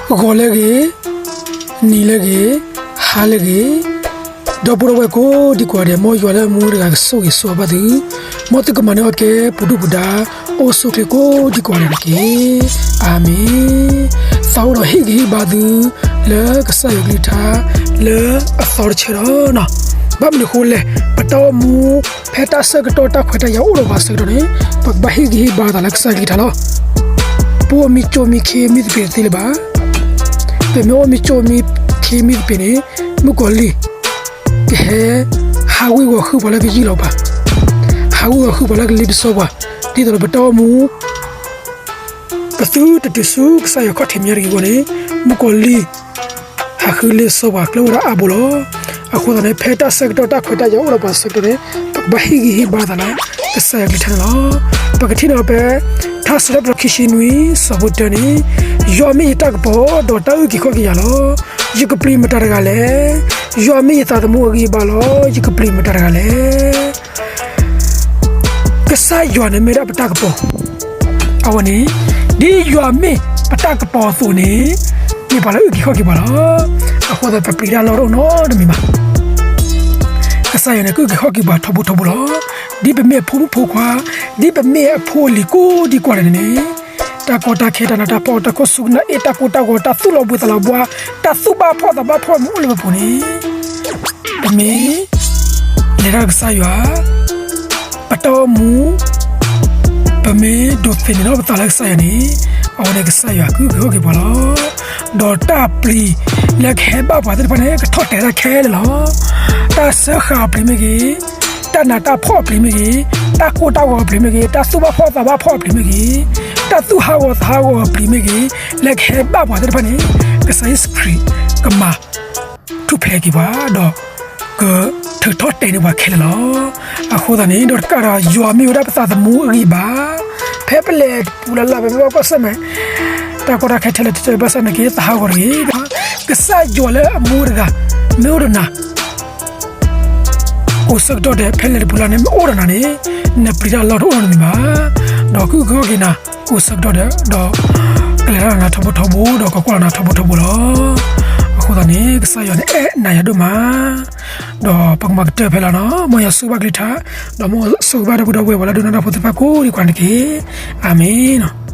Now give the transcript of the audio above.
ဂီၤလၢအဂ့ၤ, နံၤလၢအဂ့ၤ, ဟါလၢအဂ့ၤ, ဒီပုၢ်ဒီဝဲၢ်ကိးဒံကိးဂၤဒဲး, မ်ယွၤလၢအမူတဂၤကဆိၣ်ဂ့ၤဆိၣ်ဝါဘၣ်သု, မ်သုကမၤန့ၢ်အီၣ်ကဲပူၤဒုၣ်ပူၤဒါ, အိၣ်ဆူၣ်ချ့ကိးဒံကိးဂၤဒဲးန့ၣ်တက့ၢ်. အၤမ့ၣ်. သးအိၣ်ဒီးဟ့ၣ်ဂံၢ်ဟ့ၣ်ဘါသု လၢကစၢ်ယွၤကလုၢ်ကထါ လၢအသီတဆၢဒီး ဘၣ်မနုၤအဃိလဲၣ်, ပတၢ်အိၣ်မူ ဖဲတၢ်ဆၢကတီၢ်တၢ်ခွဲးတၢ်ယာ်အိၣ်ဒီးပှၤဆၢကတီၢ်န့ၣ် ပကဘၣ်ဟ့ၣ်ဂံၢ်ဟ့ၣ်ဘါသးလၢကစၢ်ယွၤကလုၢ်ကထါလီၤ. ပအိၣ်မံကၠိမံခ့မံသပ့ၤတသ့လၢၤဘၣ်. ပမ့ၢ်အိၣ်မံကၠိမံခ့မံသပ့ၤန့ၣ် မုၣ်ကီၤလံၢ် ကဟဲ ဟးဝ့ၤဂီၤဃုပှၤလၢကယံာ်လီၤပှၤ, ဟးဝ့ၤဂီၤဃုပှၤလၢကလ့ပစီပှၤ, ဒ်သိးဒီးပတၢ်အိၣ်မူ ပသုတတုၤဆူကစၢ်ယွၤခီၣ်ထံးမဲာ်ညါတဂ့ၤအဂီၢ်န့ၣ် မုၣ်ကီၤလံၢ် ဟးဃုလ့စီပှၤကျၢၤဝဲဒၣ်အါဘိလီၤ. အဃိသတးန့ၣ် ဖဲတၢ်ဆၢကတီၢ်တၢ်ခွဲးတၢ်ယာ်အိၣ်ဒီးပှၤဆၢကတီၢ်န့ၣ် ပကဘၣ်ဟ့ၣ်ဂံၢ်ဟ့ၣ်ဘါသးလၢ ကစၢ်ယွၤကလုၢ်ကထါန့ၣ်လီၤ. ပကထံၣ်န့ၢ်ဖဲ ထါစံးထီၣ်ပတြၢၤခံဆံနွံ ဆၢဖိတၢန့ၣ်, ယွၤမ့ၢ်ယတၢ်ကပီၤ ဒီးတၢ်အုၣ်က့ၤခီၣ်က့ၤယၤလီၤ. ယကပျံၤမတၤတဂၤလဲၣ်. ယွၤမ့ၢ်ယသးသမူအဂံၢ်အဘါလီၤ. ယကပျံၤမတၤတဂၤလဲၣ်. ကစၢ်ယွၤန့ၣ်မ့ၢ်ဒၣ်ပတၢ်ကပီၤ, အဝဲန့ၣ် ဒ်ယွၤမ့ၢ်ပတၢ်ကပီၤအသိးန့ၣ် မ့ၢ်ပှၤလၢအုၣ်က့ၤခီၣ်က့ၤပှၤလီၤ. အဃိသတး ပပျံၤတၢ်လီၢ်တအိၣ်နီတမံၤဘၣ်. ကစၢ်ယွၤန့ၣ် ကအုၣ်က့ၤခီၣ်က့ၤပှၤထီဘိထီဘိလီၤ. ဒ်ပမ့ၢ်အဖိမုၣ်ဖိခွါ, ဒ်ပမ့ၢ်အဖိအလံၤကိးဒံကိးဂၤဒဲးန့ၣ် တၢ်ကီတၢ်ခဲ တၢ်နးတၢ်ဖှီၣ် တၢ်ခိၣ်ဆူၣ်ကနၣ်အ့ၣ် တၢ်ကိၢ်တၢ်ဂီၤ တၢ်သူၣ်လီၤဘှံးသးလီၤဘှါ တၢ်သူၣ်ဘၣ်ဖှီၣ်သးဘၣ်ဖှီၣ်မ့ၢ်အိၣ်လၢပပူၤန့ၣ် ပမ့ၢ် လဲၤတၢ်ကစၢ်ယွၤ ပတၢ်အိၣ်မူ ပမ့ၢ်ဒိးသန့ၤထီၣ်ပသးလၢကစၢ်ယွၤန့ၣ် အဝဲန့ၣ်ကစၢ်ယွၤကအုၣ်က့ၤခီၣ်က့ၤပှၤလီၤ. ဒီးတၢ်ပျံၤလၢကဟဲဘၣ်ပှၤသ့ၣ်တဖၣ်န့ၣ် ကထီၣ်တဲာ်တၢ်ခဲလၢာ်လီၤ. တၢ်စၢဃာ်အပျံၤမ့ၢ်ဂ့ၤ, တၢ်နးတၢ်ဖှီၣ်အပျံၤမ့ၢ်ဂ့ၤ, တၢ်ကိၢ်တၢ်ဂီၤအပျံၤမ့ၢ်ဂ့ၤ, တၢ်သူၣ်ဘၣ်ဖှီၣ်သးဘၣ်ဖှီၣ်အပျံၤမ့ၢ်ဂ့ၤ, တၢ်သူၣ်ဟးဂီၤသးဟးဂီၤအပျံၤမ့ၢ်ဂ့ၤ, လၢကဟဲဘၣ်ပှၤသ့ၣ်တဖၣ်န့ၣ် ကစၢ်ယ့ၣ်ၡူးခရံာ်ကမၤ ထူၣ်ဖျဲးက့ၤပှၤ ဒီးကထုးထီၣ်တဲာ်န့ၢ်ပှၤခဲလၢာ်လီၤ. အဃိသတးန့ၣ် ဒီးတကးဒီး ယွၤမ့ၢ်ဝဲဒၣ်ပသးသမူအဂံၢ်ဘါ, ဖဲပလဲၤပူၤလၢ်လၢ် ပမ့ၢ်ဘၣ်ကွၢ်ဆၢၣ်မဲာ် တၢ်ကီတၢ်ခဲထဲလဲၣ်ထဲလဲၣ်ဘၣ်ဆၣ် နကသးဟးဂီၤတဂ့ၤ. ကစၢ်ယွၤလၢအမူတဂၤ မ့ၢ်အိၣ်ဒီးနၤ ကိးဆၢကတီၢ်ဒဲး ဖဲလဲၤတပူၤလၢ်န့ၣ် မ့ၢ်အိၣ်ဒီးနၤန့ၣ် နပျံၤတၢ်လီၢ်တအိၣ်နီတမံၤဘၣ်. ဒီးကအုၣ်က့ၤခီၣ်က့ၤနၤ ကိးဆၢကတီၢ်ဒဲး ဒီးကလဲၤတၢ်ဒီးနၤထီဘိထီဘိ ဒီးကကွၢ်လီၤနၤထီဘိထီဘိလီၤ. အဃိသတးန့ၣ် ကစၢ်ယွၤန့ၣ်အဲၣ်နၤယၤဒိၣ်မး ဒီးပကမၤကတၢၢ်ဖဲလီၤနီၤ. မ်ယွၤဆိၣ်ဂ့ၤဘၣ်ကလုၢ်ကထါ ဒီးမ်ဆိၣ်ဂ့ၤဘၣ်ဒီပုၢ်ဒီဝဲၢ် ပှၤလၢဒိကနၣ်တၢ်ဖိသ့ၣ်တဖၣ်ကိးဒံးကိးဂၤန့ၣ်တက့ၢ်. အၤမ့ၣ်.